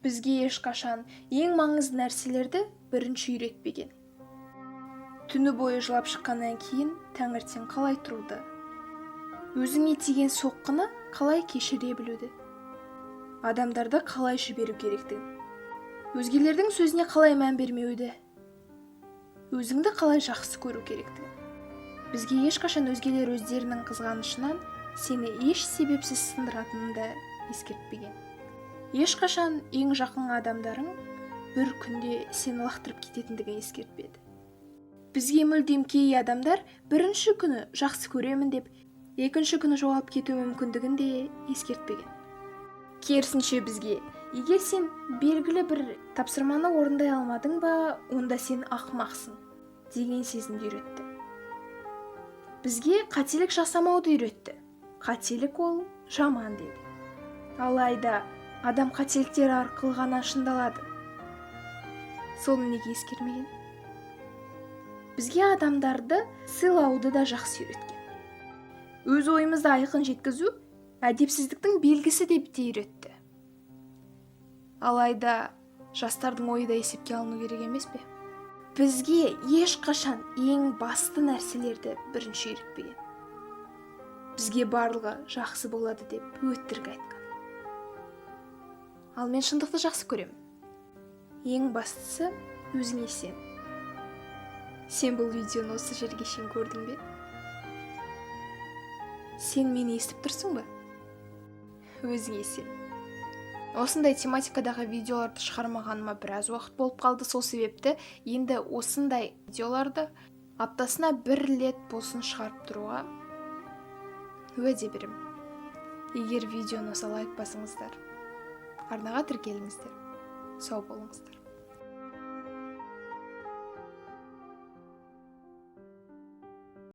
Бізге ешқашан ең маңызды нәрселерді бірінші үйретпеген. Түні бойы жылап шыққаннан кейін таңертең қалай тұруды, өзіңе тиген соққыны қалай кешіре білуді, адамдарды қалай жіберу керектігін, өзгелердің сөзіне қалай мән бермеуді, өзіңді қалай жақсы көру керектігін. Бізге ешқашан өзгелер өздерінің қызғанышынан сені еш себепсіз сындыратынын да ескертпеген. Ешқашан ең жақын адамдарың бір күнде сені лақтырып кететіндігін ескертпеді. Бізге мүлдем кей адамдар бірінші күні жақсы көремін деп, екінші күні жоғалып кетуі мүмкіндігін де ескертпеген. Керісінше, бізге егер сен белгілі бір тапсырманы орындай алмадың ба, онда сен ақымақсың деген сезімді үйретті. Бізге қателік жасамауды үйретті. Қателік ол жаман деді. Алайда адам қателіктер арқылы ғана шыңдалады. Соны неге ескермеген? Бізге адамдарды сыйлауды да жақсы үйреткен. Өз ойымызды айқын жеткізу әдепсіздіктің белгісі деп те үйретті. Алайда жастардың ойы да есепке алыну керек емес пе? Бізге ешқашан ең басты нәрселерді бірінші үйретпеген. Бізге барлығы жақсы болады деп өтірік айтқан. Ал мен шындықты жақсы көремін. Ең бастысы, өзіңе сен. Сен бұл видеоны осы жерге шейін көрдің бе? Сен мені естіп тұрсың ба? Өзіңе сен. Осындай тематикадағы видеоларды шығармағаныма біраз уақыт болып қалды. Сол себепті енді осындай видеоларды аптасына бір рет болсын шығарып тұруға уәде беремін. Егер видеоны ұнаса, лайк басыңыздар, арнаға тіркеліңіздер. Сау болыңыздар.